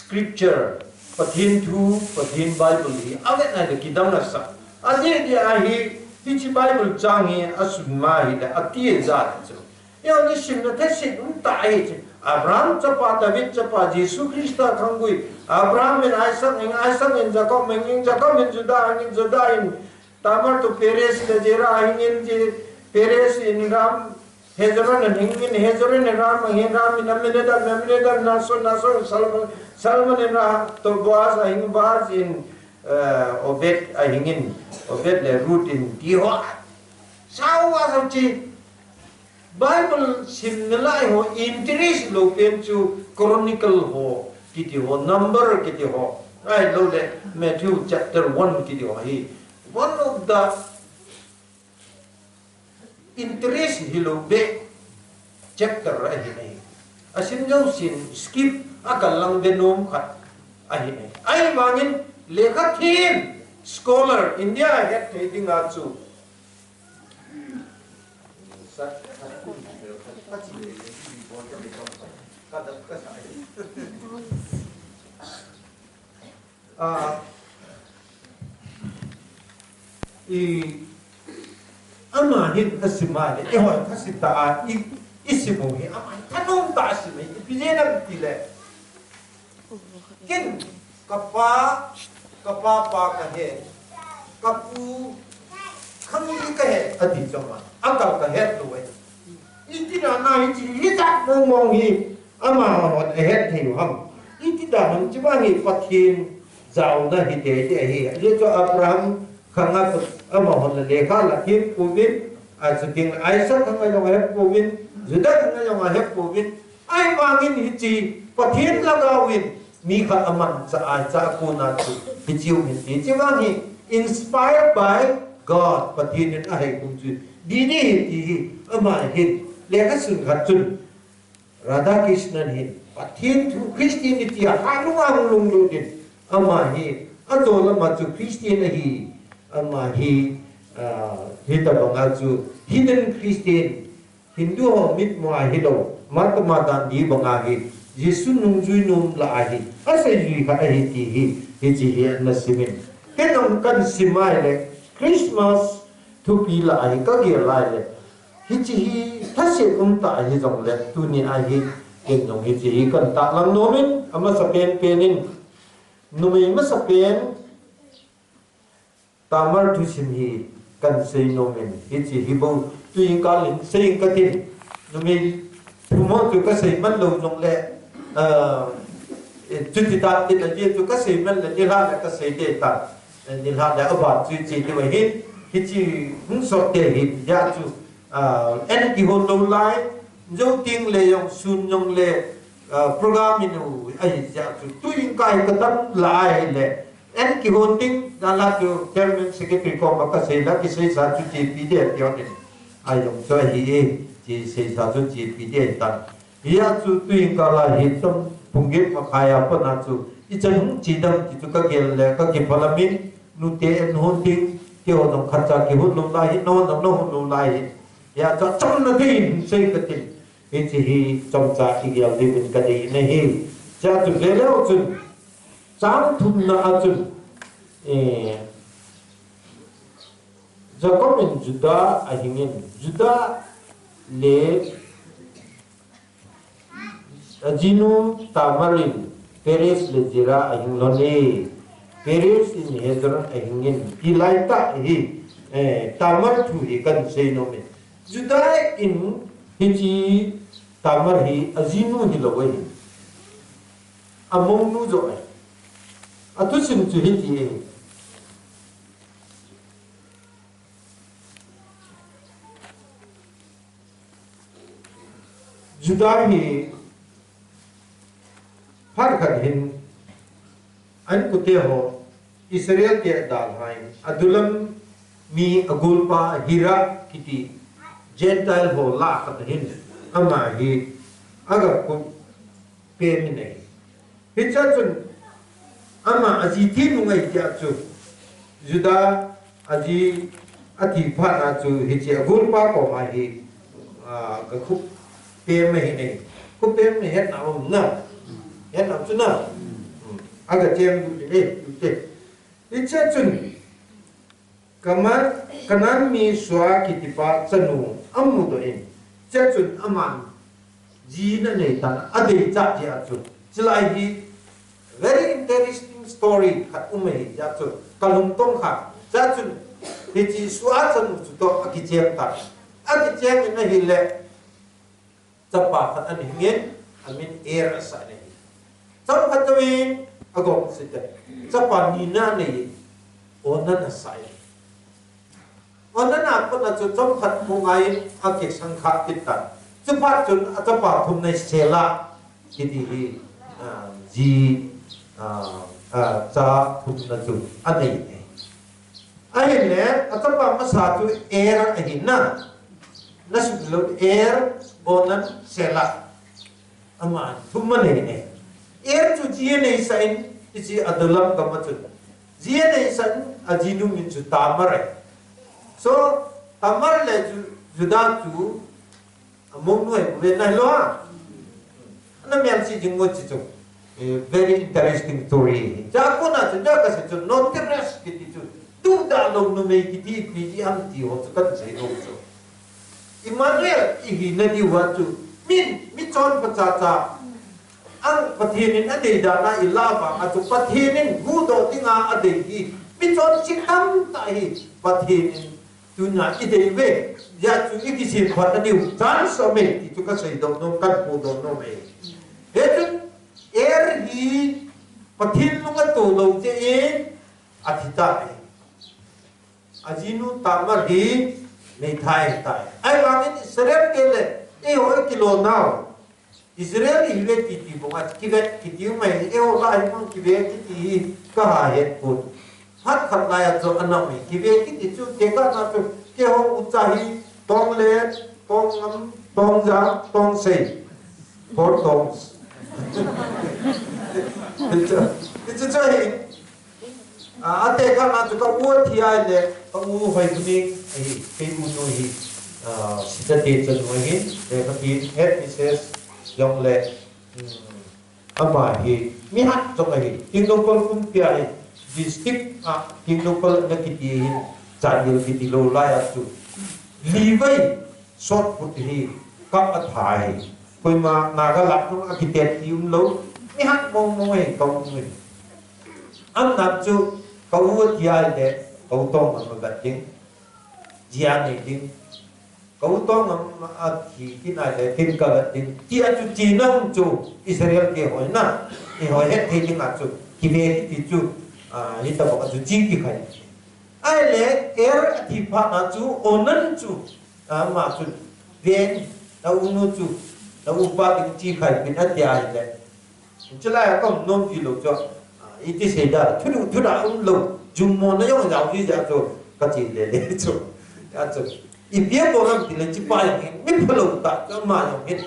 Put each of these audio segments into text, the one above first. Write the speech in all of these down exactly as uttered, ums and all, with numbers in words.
Scripture, Pathen thu, Pathen Bible hi avet nai le kidang asa. Adeh deh ahi, hiche Bible chang hi asim ma ahile ati jat chu. Eiho ni simna thei set um tah ahi chu. Abraham chapa, David chapa, Jesu Christa khanggui. Abraham in Isaac hing, Isaac in Jacob hing, Jacob in Judah hing, Judah in Tamar toh Perez le Zerah ahing in, Perez in Ram, Hezron ahing in, Hezron in Ram ahing, Ram in Amminadab, Amminadab in Nahshon, Nahshon in Salmon, Salmon in Rahab toh Boaz ahing, Boaz in, eh, Obed ahing in, Obed le Ruth in, ti ho. Sao a sao chi. Bible simna lai ho interest lou pen chu Chronicle ho kiti ho, Number kiti ho, ahilouleh Matthew chapter one kiti ho hi. One of the interest hilou beh chapter ahi nai. Asim jousen skip a kalang be nom khat ahi nai. Ahivangin lekha them scholar India a het thei dinga chu Ah, i, ama hin asim a le, eiho khasim tah a, i, isim u hi, ama hin thanom tah a sim e, ipi jeh ham itile. Ken, kapa, kapa pa kahe, kapu, khangli kahe, ati chu ama, akal kahet lou e. Iti dan a hiche, hiche mong mong hi, amahon ahet thei u ham. Iti dan ham, hiche vang hi Pathen jaona hi tei tei ahi. Ajeh chu Abraham khang a amahon lekha la kit pouvin, achuting Isaac khang a jong ahet pouvin, Judah khang a jong ahet pouvin, ahivangin hiche Pathen lhagao in mi khat amanchah a, chah a kona chu hiche um in ti. Hiche vang hi inspired by God, Pathen in ahei kum chu. Didi hi ti hi, ama hin lekha sun khat chun Radhakrishnan hin Pathen thu Christianity a hanung a hung lunglut in, ama hi ajo lama chu Christian ahi, ama hi, ah, hitobanga chu hidden Christian, Hindu ho mitmu a hilou, Mahatma Gandhi banga hi, Jesu nungjui nom lah a hi, aseijui khat ahi ti hi, hiche hi ana sim in. Ken jong kasim a le, Christmas thupi lah a hi kagel a le, hiche hi thase um tah ahi jongle, tuni a hi, ken jong hiche hi kahin tahlang nom in, amasapen pen in, numei masapen, Tamar thusim hi kahin sei nom in, hiche hi bou tuin kalin sei katin, numei thumo chu kasei man lou jongle, ah, eh, chuti tah tin ajeh chu kasei man le nilhah le kasei ding tan, eh, nilhah le aban chu che diu ahin, hiche hung sot te hi, ajeh chu, ah, an kihon lou lai, jou teng le jong sun jong le, ah, program in u ahi jeh chu, tuin ka hi kadam lai le, An kihon ding, dan la chu chairman secretary koma kasei la, kiseisa chu chepi ding ati hon in. Ajong chu ahi e, kiseisa chu chepi ding ahitan. Hia chu tuin kala hi chom pung get makhai a pat na chu, ichan hung che dam ti chu kagel le, kakipah lamin, nute an hon ding, keiho jong khatcha kihon lou lai hin, nahon jong nahon lou lai hin. Hia chu achomna ding in sei katin. Hiche hi chomcha igel diuvin kadei in ahi. Hia chu veleu chun, Chang thumna a chun, eh, Jacob in Judah ahing in, Judah le ajinu Tamar in Perez le Zerah ahing lhon e, Perez in Hezron ahing in, hilai tah hi, eh, Tamar thu hi kahin sei nom e. Judah in hiche Tamar hi ajinu hilou ahi. Amounu joh ahi. Athusim chu hiti ahi. Judah hi phat khat hin an kute ho Israel te adalhan, Adullam mi agolpa Hira kiti Gentile ho lah khat hin ama hi aga kum pem in ahi. Hichea chun ama aji thi nung ahi tia chu Judah aji athi phat a chu hiche agolpa koma hi, ah, ga khup pem ahi nai. Khup pem na hetna um na. Hetna chu na. Aga cheng du te, eh, du te. Hiche chun, Kaman, Kanan mi Sua kitipa chanu amudoh in. Hiche chun aman jin anei tan, adei cha jia chu. Chulai hi very interesting story khat um ahi jia chu. Kalungtong kha. Jia chun, hiche Sua chanu chu toh akicheng tan. Akicheng in ahile, chapa khat ana hingin, amin Er asah in ahi. Chomkhat jouvin, agong site. Chapa ni na anei, Onan asah in. Onan a kona chu chomkhat mu ngaiyin, akisang kha kit tan. Chuphat chun, achapa thumna Sela, kiti hi, ah, ji, ah, ah, cha thumna chu anei e. Ahile, achapa masa chu Er ahi na. Nasung lou Er, Onan, Sela. Ama thum anei e. Er chu ji aneisah in, hiche Adullam gam a chun. Ji aneisah in, ajinu min chu Tamar e. So, Tamar le Ju-, Judah chu, amonu ahi, ve nai lou a. Ana mial si jing mo chi chu. Eh, very interesting story. Cha kona chu, cha kasei chu, notorious kiti chu. Duda lou numei kiti, P G M ti ho chu kasei lou chu. Emmanuel, ihina diu a chu. Min, michonpha cha cha. Ang Pathen in adei dan a ilah vang a chu Pathen in huhdoh dinga adei hi. Michonse tamtah hi Pathen in tuna idei uve. Hijeh chun ikisemphat nadiu chance aume ti chu kaseidoh nom, kapudoh nom e. Hichun Er hi Pathen lung ato lou jeh in athi tai. Ajinu Tamar hi meithai ahitai. Ahivangin Israel te le eiho ikilo nau. Israel ihiuve titi banga kivet kiti umai, eiho lah a hi mang kive kiti hi kaha het pon. Phat khat lai a chu ana um e, kive kiti chu tekahna chu keiho ucha hi Tongle, Tongngam, Tongjang, Tongsei. Four Tongs. Hichu, hichu chu hi. Ah, atekahna chu ka u athi ahile, ka u Hoibuning ahi, kei u nu hi, ah, Sitate chanu ahin, le ka pi head mistress jong le, um, ama hi, mi hat jong ahi, Tengnoupal kumpi a hi, district, ah, Tengnoupal ana kiti ahin, Chandel kiti lou lai a chu. Livai, Shot put hi kap atha hi. Koima Naga lam nung a kitet ti umlou. Mi hat mong mong hi ka u nu hi. Amna chu ka u athi ahile ka u Tongngam avet ding. Ji anei ding. Ka u Tongngam athi kit ahile ken kavet ding. Tia chu tina um chu Israel te hoi na. Eiho het thei dinga chu. Kive kiti chu. Ah, hitobang a chu ji kikhai. Ahile, Er athi phat na chu, Onan chu, ama chun, ven, na u nu chu, na upa ding chi khai pin ati ahile. Chulai a ka um nom ti lou chu, ah, iti sei da, thudu, thuda um lou, jummo na jong jao ji ja chu, ka chi le le chu, ja chu. Ipi abol ham ti le chi pa jong hin, mi phalou tah chu ama jong hin.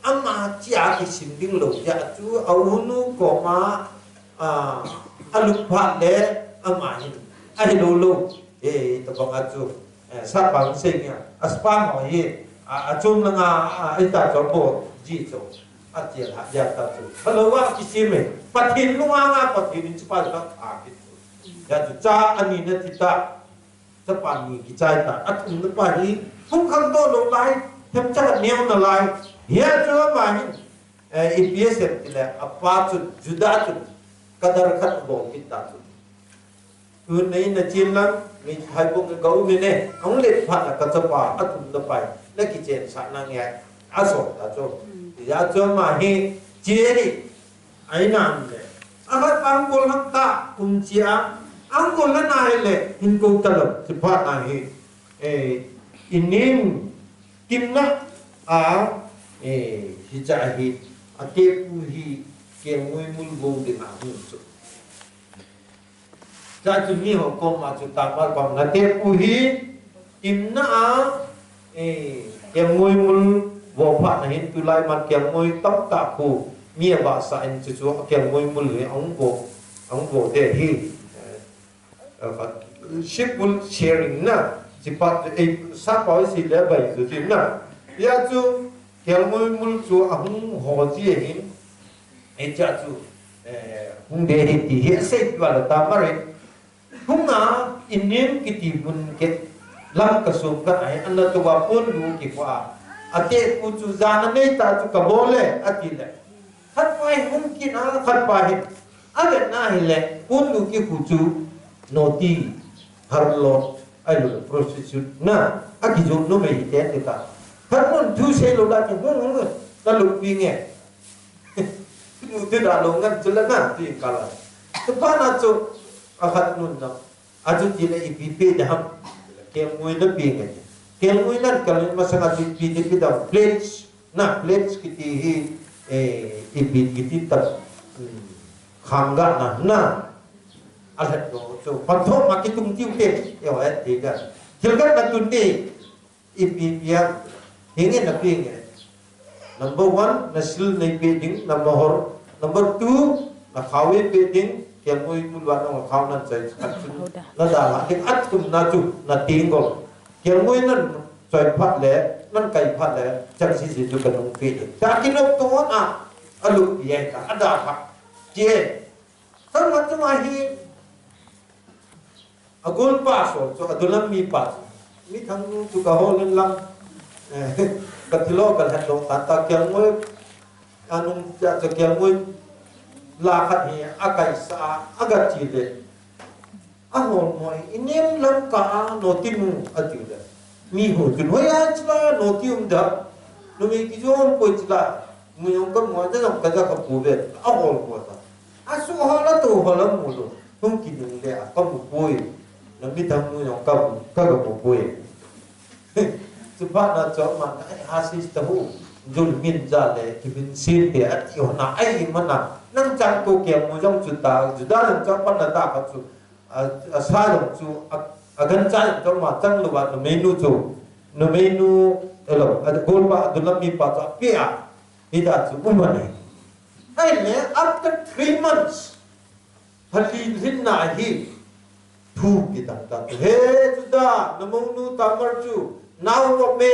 Ama chi a kisim ding lou ja chu, a u nu koma, ah, alungphat le ama hin, ahilou lou. Eh, tabang a chu, eh, sapa hung sei nia, aspa ho hi, ah, achom langa, ah, ita chu bol ji chu, achel ha ja ta chu. Phalou a kisim e, Pathen lung anga Pathen in chapa chu atha kit chu. Ja chu cha ani na ti ta. Chapa ni kichai ta, athumna pa hi, phung khangdoh lou lai, themcha khat neo nalai. Hia chu ama hin, eh, ipi asei em tile, apa chun, Judah chun, kadar khat abol kit ta chu. Tun nei na chin lang, mi thai bung ka um in e, ahung let phat na ka chapa, athumna pa hi, na kichen sah nange, asol ta chu. Hia chu ama hi, chi hi, Aina le. Ahat angkol lang ta kum chia. Angkol le na le hin ko ta lou. Ti phat na hi. Eh, inin kimna a, eh, hicha hi. Ate pu hi kelngoi mul vo ding a hung chu. Cha chu mi ho koma chu Tamar koma nate pu hi, timna a, eh, kelngoi mul vo phat na hin tulai man kelngoi tamtah pu mi avahsah in chu chu kelngoi mul hi ahung vo, ahung vo te hi, eh, eh, sheep wool shearing na, chi pat, eh, sapa isi le bai chu chi na. Hia chu kelngoi mul chu ahung ho ji hin, eh, cha chu Eh, hung de hi ti hi asei tua la Tamar in. Hunga inem kiti mun ke lam kasum ka ai, ana tua pon lu ki kwa. Ate ku chu jana nei ta chu ka bol e, ati le. Khat pa hi hung kin a, khat pa hi. A vet na hi le, pon lu ki ku chu noti har lo, ai lo prostitute na, a ki jum no me hi te te ta. Khat mun thu sei lo la ki hung hung, na lu pi nge. Nu te da lo ngan chu la na, ti ka la. Tu pa na chu, a khat nun na. A chu ti le ipi pe de ham. Kelngoi na pe nge. Kelngoi nan kal masanga chu ipi de pe da pledge. Na pledge kiti hi, eh, ipi kiti ta. Hmm. Khang ga na, na. A le to chu. Pan tho ma ki tung tiu te. Yo, eh, ti ga. Thil ga na tun ni. Ipi ipi a, hinge na pi nge. Number one, na sil nei pe ding, na mahor. Number two, na khao e pe ding, kelngoi mun wan na khao nan chai khat chu. Na da la, ding at kum na chu, na ting gol. Kelngoi nan chai phat le, nan kai phat le, chang si si chu ka nung pe ding. Ta ki nok to a, a lu pi ai ta, a da phat. Ti e. Sangma chu ma hi, a gol pa so, so a dulam mi pa so. Mi thang nu chu ka hol in lang. Eh, ka thilo ka lhat lo ta ta kiang ngoi. Anung cha cha kiang ngoi. La khat hi a kai sa a ga chi le. A hol ngoi inem lam ka a no ti mu a ti le. Mi ho chun hoi a chi la no ti um da. No mi ki jom ko chi la. Mu yong ka mo da jong ka ja ka pu ve. A hol ko ta. A su ho la tu ho la mu lo. Hung ki nung le a ka mu poi. Na mi thang nu yong ka mu, ka ka mu poi. Chu pa na cho ma na ai ha si ta hu. Jul min ja le ki min sin te a ti ho na ai ma na. Nang chang ko ke mu jong chu ta, ju da nang chang pa na ta ka chu. A, a sa jong chu, a, a gan cha jong chu ma chang lo wa no me nu chu. No me nu, elo, a gol pa, a dulam mi pa chu a pi a. Hi da chu um ma ne. Ai le, after three months, Phalin hin na hi thu kidang ta. He Judah, na monu Tamar chu nau va me.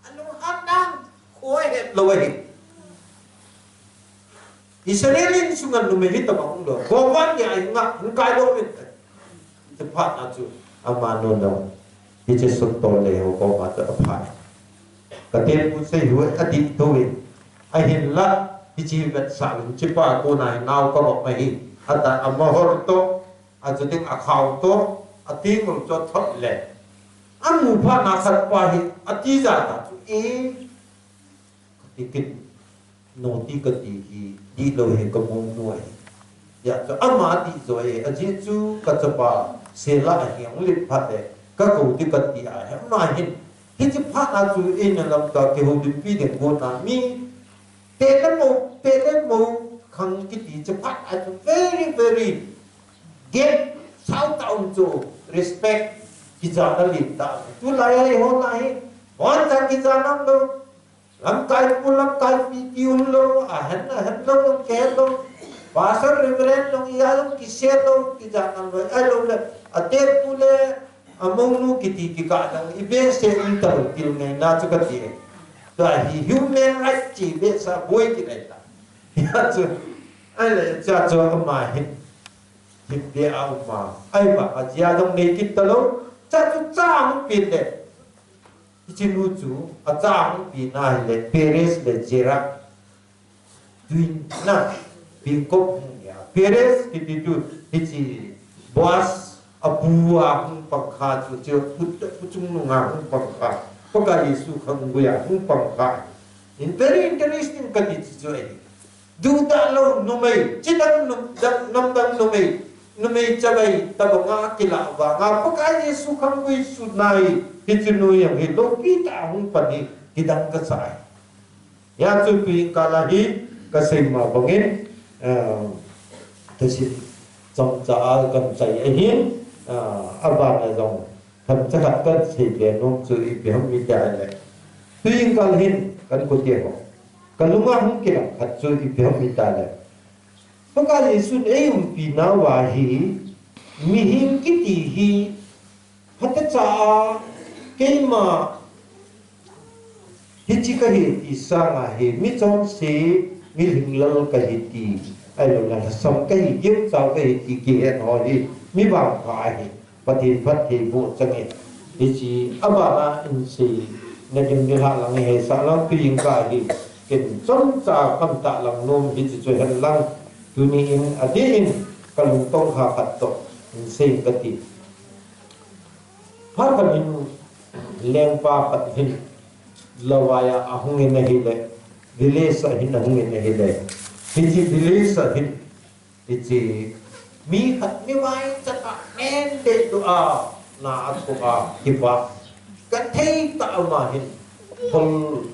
Anu han dan khoi het lo hi. Israel in sunga numei hi tama um lo. Govan ya inga hung kai lo min. Te phat na chu ama no no. Hiche sut tol le ho ko ma ta phat. Ka te pu sei hu a di tu in. Ahinla, hiche vetsah in, hiche pa kona hi nau ka vop ahi. Ata a mahor to, a chuting a khao to, a tingul to thot le. A mu phat na khat pa hi, a tija ta chu e. Ka ti kit, no ti ka ti hi, di lo hi ka mu nu ahi. Ya, chu ama ti jo e, a ji chu ka chapa, Sela ahi, ang lit phat le, ka ko ti ka ti a, he ma hin, Hiche phat a chu in a lam ka kihoulimpi ding kona mi. Te le mo, te le mo khang kiti chu phat a chu very, very get shout out chu respect kijana lin ta. Tulai a ho na hi. Hon ta kijana lo. Lamkai pu, lamkai pi ti um lo. A hen, a hen lo, ke lo. Pastor Reverend lo, iya lo, kise lo, kijana lo. Ai lo le. A te pu le. A monu kiti kikah dang, i behseh um talou til ngai na chu ka ti e. Tua hi human right chi behseh boi kit ai ta. Hia chu, ai le, cha chu ama hin, hin be a um a. Ai ba, a jia dang nei kit talou, cha chu cha hung pi le. Hiche nu chu, a cha hung pi na hi le, Perez le Zerah. Tuin na, pingkop hung ya. Perez kiti chu, hiche Boaz a pu a hung pang kha chu, chu pu, pu chungnung a hung pang kha. Pakai Jesu khanggui a hung pang kha. In very interesting kati chu chu ahi. Duda lou numei, chidang num, dang, namdang numei, numei chabai, tabang a kila vanga, Pakai Jesu khanggui sunai, hiche nu jong hi, loupi tah a hung pan hi, kidang kasa ahi. Hia chu tui kal a hi ka sei ma bangin, eh, thusim chomcha a kan chai ahin, eh, abana jong themcha khat kan sei be nom chu ipi ham iti le. Tui kal hin kan kote ho. Ka lunga hung kilang khat chu ipi ham iti le. Pakai Jesun ei umpi nauva hi, mihem kiti hi, phatecha a, keima, hiche kahi ti sanga hi, michonse, Mihing lal kahi ti, ahilouleh lhasam kahi, gimchal kahi ti kihet ho hi mi vangpha ahi. Pathen phattheiboh chang e. Hiche abana in seina ding nilhah lang e, heisah lang, tujingkah hi ken chomcha kamtah lang nom hiche chu hen lang, tuni in adeh in kalungtong kha khat toh in sei kati. Phat khat in lengpa khat hin Lawai a ahung in ahile, village a hin ahung in ahile, hiche village a hin, hiche mi khat mi vaichat a nen deh doh a, na athoh a, kipah, kathei tah ama hin, bol,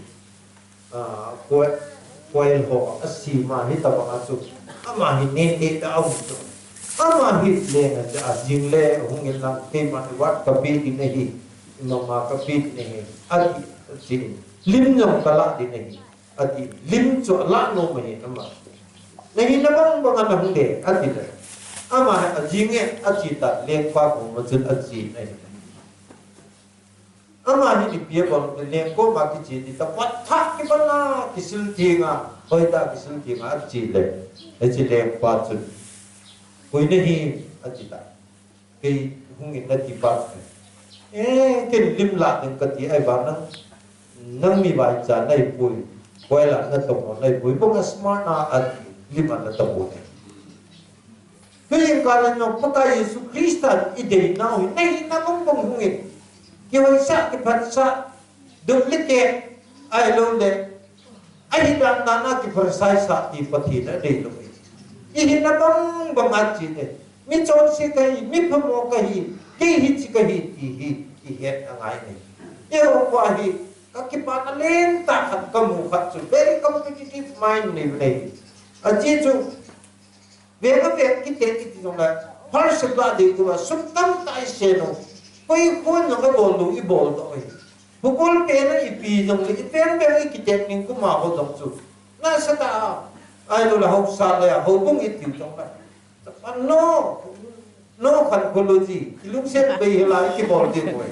ah, koi, koi ho asem a, hitobang a chu, ama hi nen deh doh a um chu. Ama hi leng a chu, ajing le ahung in lang, keima award kapeh ding ahi, mama kapeh ding ahi, ati, ati, lim jong kalah ding ahi, ati, lim chu alah nom ahi, ama. Nahina bang bang a nahung ding, ati le. Ama hi ajing e, ache tan, lengpa koma chun ache in ahi. Ama hi ipi abol, leng koma kiche ding tia, phat thah kipan a, kisil theng a, hoitah a kisil theng a, ache le. Hiche lengpa chun, koi nahi, ati tan. Kei hung in nati phat. Eh, ken lim lah ding kati, ahivang nang, nang mi vaicha nahipoi, koi lah natong ho nahipoi, bang a smart na ati, lim a natong ho ne. Tujingkah in jong Pakai Jesu Christa in idei nau hi, nahina bang bang hung in. Kihoisah, kiphatsah, duplicate, ahilouleh, ahi dan dan a kiphatsah sah ti Pathen in adei lou ahi. Ihina bang bang a che e. Mi chonse kahi, mi phamo kahi, kei hiche kahi ti hi, ihet angai e. Eiho pa hi, kakipana lentah khat kamu khat chu, very competitive mind nei nei. Ache chu, veng a veng kiten kiti jong le, first lah ding tia sum tamtah isei u. Koi khon jong abol lou, ibol doh ahi. Football pen a ipi jong le, ipen veng ikiten ning kuma ho jong chu. Nasatah a, ahilouleh haosa le, houbung iti jong le. No, no khan kolo ji, ilungset bei hela ikibol ding poi.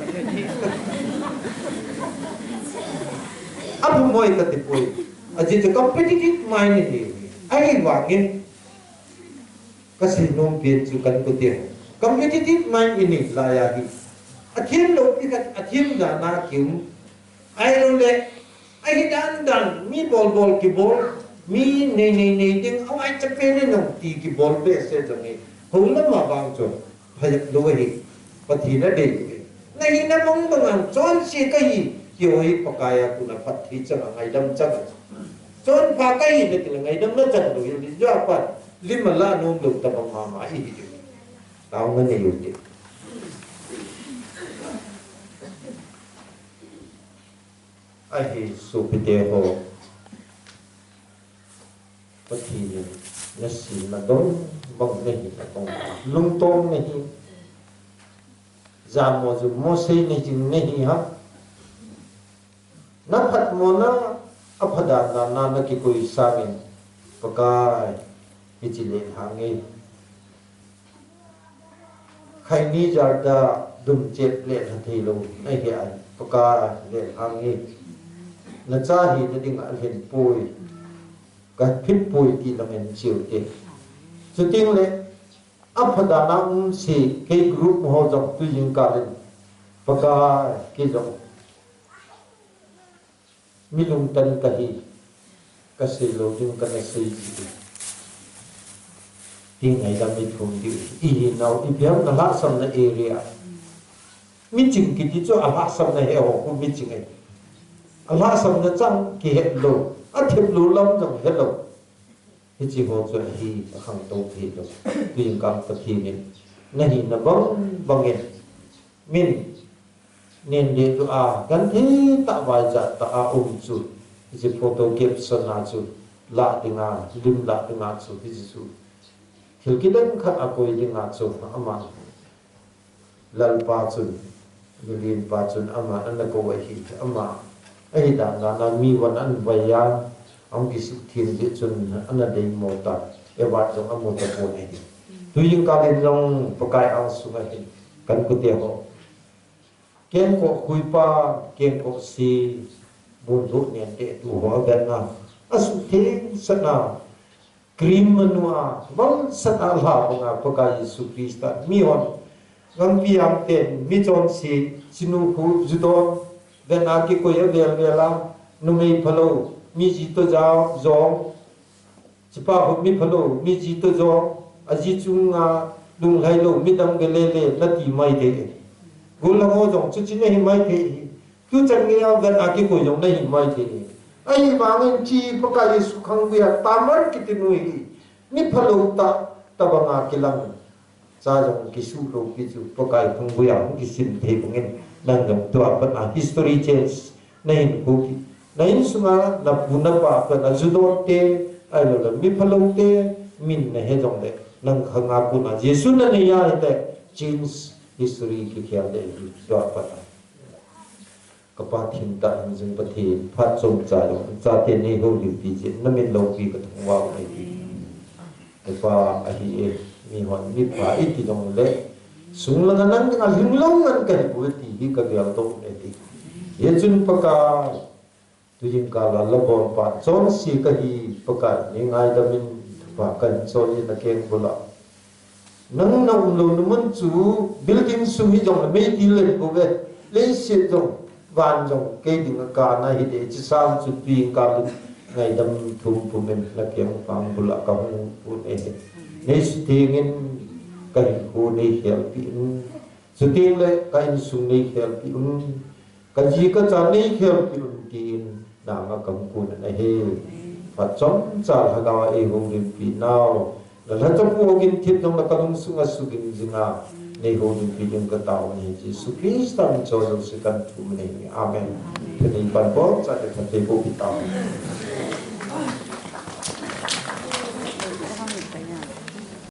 Abu moi kati poi. Ajeh chu competitive mind ahi. Ahivangin, kasei nom pen chu kan kute ho. Competitive mind inei lai a hi. Athem lou pi khat, athem dan a kium. Ahilouleh, ahi dan dan, mi bol bol kibol, mi nei nei nei ding, avaicha pen in jong ti kibol behseh jong hi. Hou lam a vang chu, phajep lou ahi. Pathen in adei lou ahi. Nahina bang bang a chonse kahi, ti ho hi Pakai a kon a phatthei chang a, ngaidam chang a. Chonpha kahi nati le ngaidam na chang lou ahi, ijeh a pat, lim alah nom lou tabang mama ihi diu. Taona nei u hite. Ahi sopite ho. Pathen in nasem nadong bang nahi nadong. Lungtom nahi. Jamo ju mo sei nahi jing nahi ham. Naphatmona, apha dan dan a nakikoi sangin, Pakai, hiche lelhang e. Khaini jalda dum chep le lha thei lou, nahi a, Pakai, lelhang e. Nacha hina ding a lhen poi, kaphit poi ti lang in cheu te. Chuteng le, apha dan a um se, kei group ho jong tujingkah in, Pakai, kei jong mi lungtang kahi, kasei lou ding kana sei ji. Ti ngaidam ithum diu. Ihinau, ipi ham nalhahsamna area. Miching kiti chu alhahsamna he ho khu miching ahi. Alhahsamna chang kihet lou, athep lou lam jong he lou. Hiche ho chu ahi, akhangtou thei lou. Tujingkah Pathen in nahina bang bang in, min nen deh doh a, genthei tah, vaicha tah a um chu, hiche photo caption a chu, lah dinga, lim lah dinga chu, hiche chu, thil kidang khat akoi dinga chu, ama Lalpa chun, Milenpa chun ama ana kou ahi, ama ahi dan dan a mi von ana vai a, ahung kisuh them jeh chun ana deimo ta, award jong amu tapon ahi. Tujingkah in jong Pakai angsunga hin, kan kute ho, kengkoh khuipa, kengkoh si, bun lhuh nen deh tu ho avetna, Asuhtheng sahna, krim manu a, vang sahna la banga Pakai Jesu Christa, mi hon, ngampi ang ten, mi chonse, sinu khu, judon, ven a kikoi a vel vel a, numei phalou, mi ji to ja, jong, Chipa khu mi phalou, mi ji to jong, aji chunga lunglhai lou, midang ve le le, nati mai thei. Gollhang ho jong, chuche nahi mai thei. Tuchan geiya ven a kikoi jong nahi mai thei. Ahivangin chi Pakai Jesu khangvui a Tamar kiti nu hi, mi phalou tah, tah banga kilang. Cha jong kisuh lou pi chu, Pakai khangvui a hung kisim thei bangin, nang jong tua pat a history change nahin khu ki. Na insunga, na pu na pa, pa na judon te, ahilou le, mi phalou te, min nahe jong le, nang khanga kona, Jesu nanei a hile, change history kikhel le, hi, tua pat a. Ka pa thim ta ang jing Pathen, phat chomcha jong, chate neihoulimpi jeh in, namin loupi ka thangvah u ahi. Ka pa ahi e, mi hon, mi pa iti jong le, sung langa nang dinga lhinglou ngan kahi poi ti hi ka geldoh u ahi. Hichun Pakai, tujingkah a la bol pa, chonse kahi Pakai, nei ngaidam in, thupha kahin chol e na keng bula. Nang na umlouna mun chu building sung hijong le meidil le bou ve. Leiset jong, van jong, kei dinga kana hile, hiche sang chu tujingkah le ngaidam thum pumin na keng pang bula kahung pon ahi. Nei suthengin kahinkho nei khelpeh un. Chuteng le ka insung nei khelpeh un. Ka ji ka cha nei khelpeh un tin, nanga kahung kon ahi. Phat chomcha lhagao a eihoulimpi nau. Na lhacha pu Ogin Thip jong na kalung sunga sugim jinga. Neihoulimpi ding katao u ahi. Jesu Christa min chol jouse kahin thum u ahi. Amen. Tuni pan bou chate phatthei boh peh tao.